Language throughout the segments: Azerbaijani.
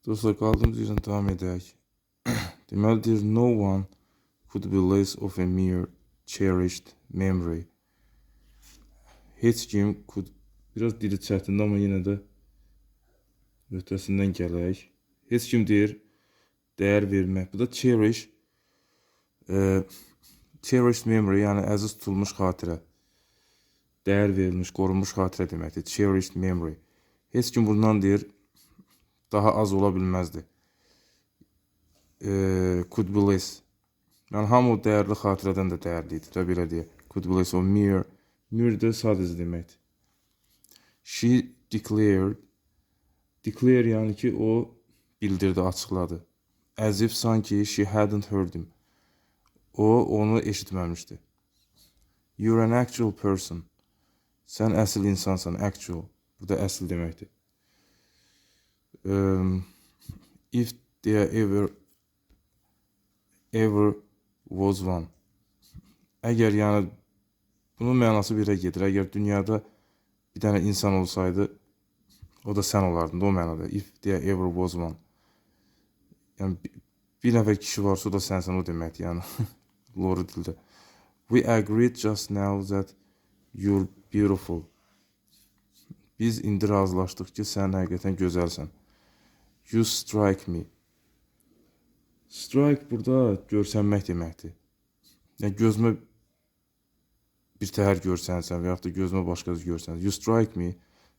Dostlar, qaldığımız yerdən davam edək. Deməli deyir, no one could be less of a mere cherished memory. Heç kim could, biraz dili çətindir, amma yenə də öhdəsindən gələk. Heç kim deyir, dəyər vermək. Bu da cherish, cherished memory, yəni əziz tutulmuş xatirə. Dəyər verilmiş, qorunmuş xatirə deməkdir. Cherished memory. Heç kim bundan deyir, daha az ola bilməzdi. Could be less. Yəni hamı o dəyərli xatirədən də dəyərli idi də, belə deyək. Could be less o mere. Mere də sadəcə deməkdir. She declared. Declare yəni ki, o bildirdi, açıqladı. As if sanki she hadn't heard him. O onu eşitməmişdi. You're an actual person. Sən əsl insansan, actual. Burada əsl deməkdir. If there ever was one. Əgər yəni bunun mənası birə gedir. Əgər dünyada bir dənə insan olsaydı, o da sən olardın da o mənada. If there ever was one. Yəni bir nəfər kişi varsa, o da sənsən, o deməkdir. Yəni loru dildə. We agreed just now that you're beautiful. Biz indi razılaşdıq ki, sən həqiqətən gözəlsən. You strike me. Strike burada görsənmək deməkdir. Yəni gözümə bir təhər görsənsən və yaxud da gözümə başqa cür görsənsən. You strike me.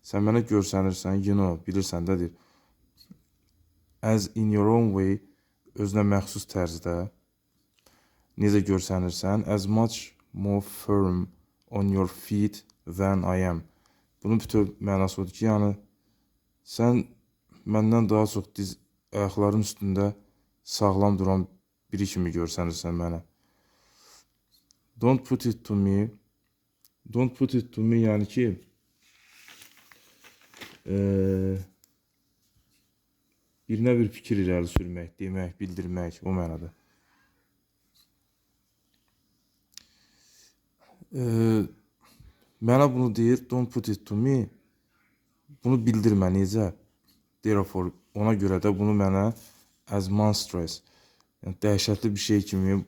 Sən mənə görsənirsən, you know, bilirsən də deyir. As in your own way, özünə məxsus tərzdə necə görsənirsən, as much more firm on your feet than I am. Bunun bütöv mənası odur ki, yəni sən məndən daha çox diz ayaqların üstündə sağlam duran biri kimi görsənirsən mənə. Don't put it to me. Don't put it to me yəni ki, birinə bir fikir irəli sürmək, demək, bildirmək o mənada. Mənə bunu deyir, don't put it to me. Bunu bildirmə, necə? Therefore, ona görə də bunu mənə as monstrous, yəni dəhşətli bir şey kimi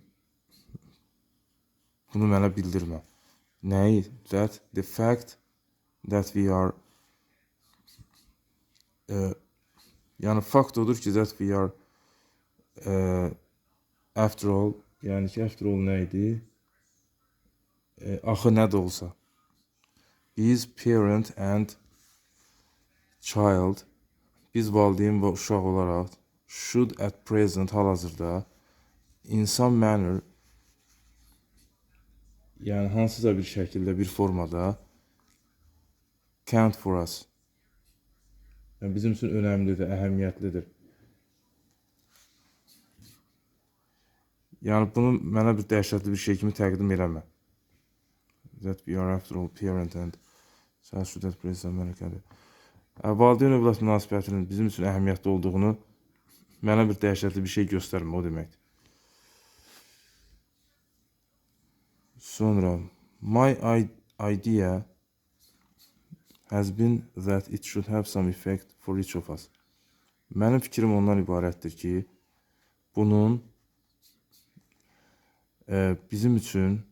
bunu mənə bildirmə. Nəyi? That the fact that we are, yəni fakt odur ki, that we are, after all, yəni ki, after all nə idi? Axı nə də olsa. Biz parent and child, biz valideyn və uşaq olaraq should at present, hal-hazırda in some manner, yəni hansısa bir şəkildə, bir formada count for us. Yəni bizim üçün önəmlidir, əhəmiyyətlidir. Yəni bunu mənə bir dəhşətli bir şey kimi təqdim eləmə. That we are after all parent and child should at present manner. Valideyn övlad münasibətinin bizim üçün əhəmiyyətli olduğunu mənə bir dəhşətli bir şey göstərmə, o deməkdir. Sonra my idea has been that it should have some effect for each of us. Mənim fikrim ondan ibarətdir ki, bunun bizim üçün,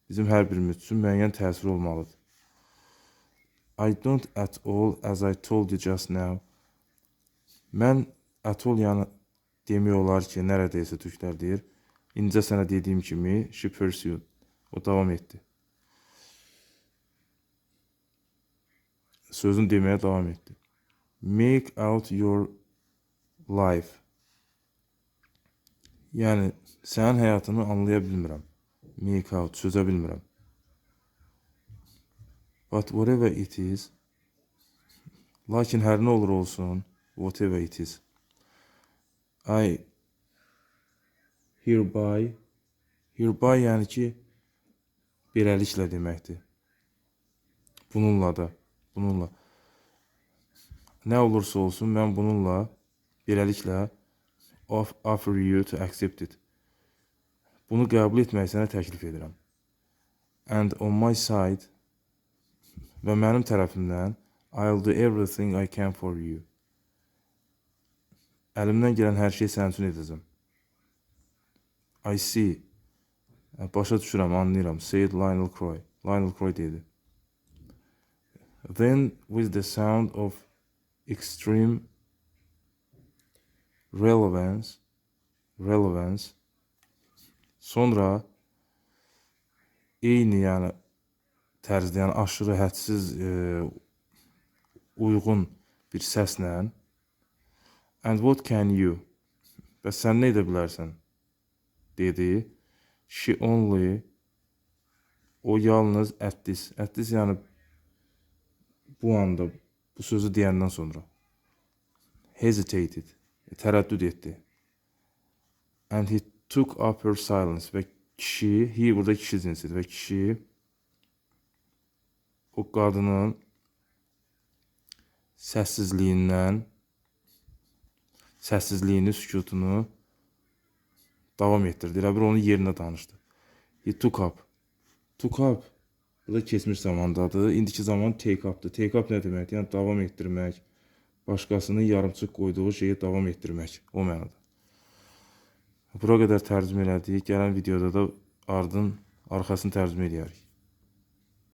bizim hər birimiz üçün müəyyən təsiri olmalıdır. I don't at all, as I told you just now. Mən at all, yəni demək olar ki, nərədəysə türklər deyir. İncə sənə dediyim kimi, she pursued. O davam etdi. Sözünü deməyə davam etdi. Make out your life. Yəni, sənin həyatını anlaya bilmirəm. Make out, çözə bilmirəm. But whatever it is, lakin hər nə olur olsun, whatever it is, I hereby, hereby yəni ki, beləliklə deməkdir. Bununla da, bununla. Nə olursa olsun, mən bununla, beləliklə, offer you to accept it. Bunu qəbul etməyi sənə təklif edirəm. And on my side, və mənim tərəfimdən, I'll do everything I can for you. Əlimdən gələn hər şeyi sənin üçün edəcəm. I see. Başa düşürəm, anlayıram. Said Lionel Croy. Lionel Croy dedi. Then with the sound of extreme relevance, sonra eyni, yəni tərzdə, yəni aşırı hədsiz uyğun bir səslə, and what can you, bəs sən nə edə bilərsən, dedi. She only, o yalnız, at this, at this yəni bu anda, bu sözü deyəndən sonra, hesitated, tərəddüd etdi. And he took up her silence, və kişi, he burada kişi cinsidir, və kişi o qadının səssizliyindən, səssizliyini, sükutunu davam etdirdi. Elə bir onun yerinə danışdı. He took up. Took up. Bu da keçmiş zamandadır. İndiki zaman take up'dır. Take up nə deməkdir? Yəni davam etdirmək. Başqasının yarımçıq qoyduğu şeyi davam etdirmək. O mənada. Bura qədər tərcümə elədik. Gələn videoda da ardın arxasını tərcümə eləyərik.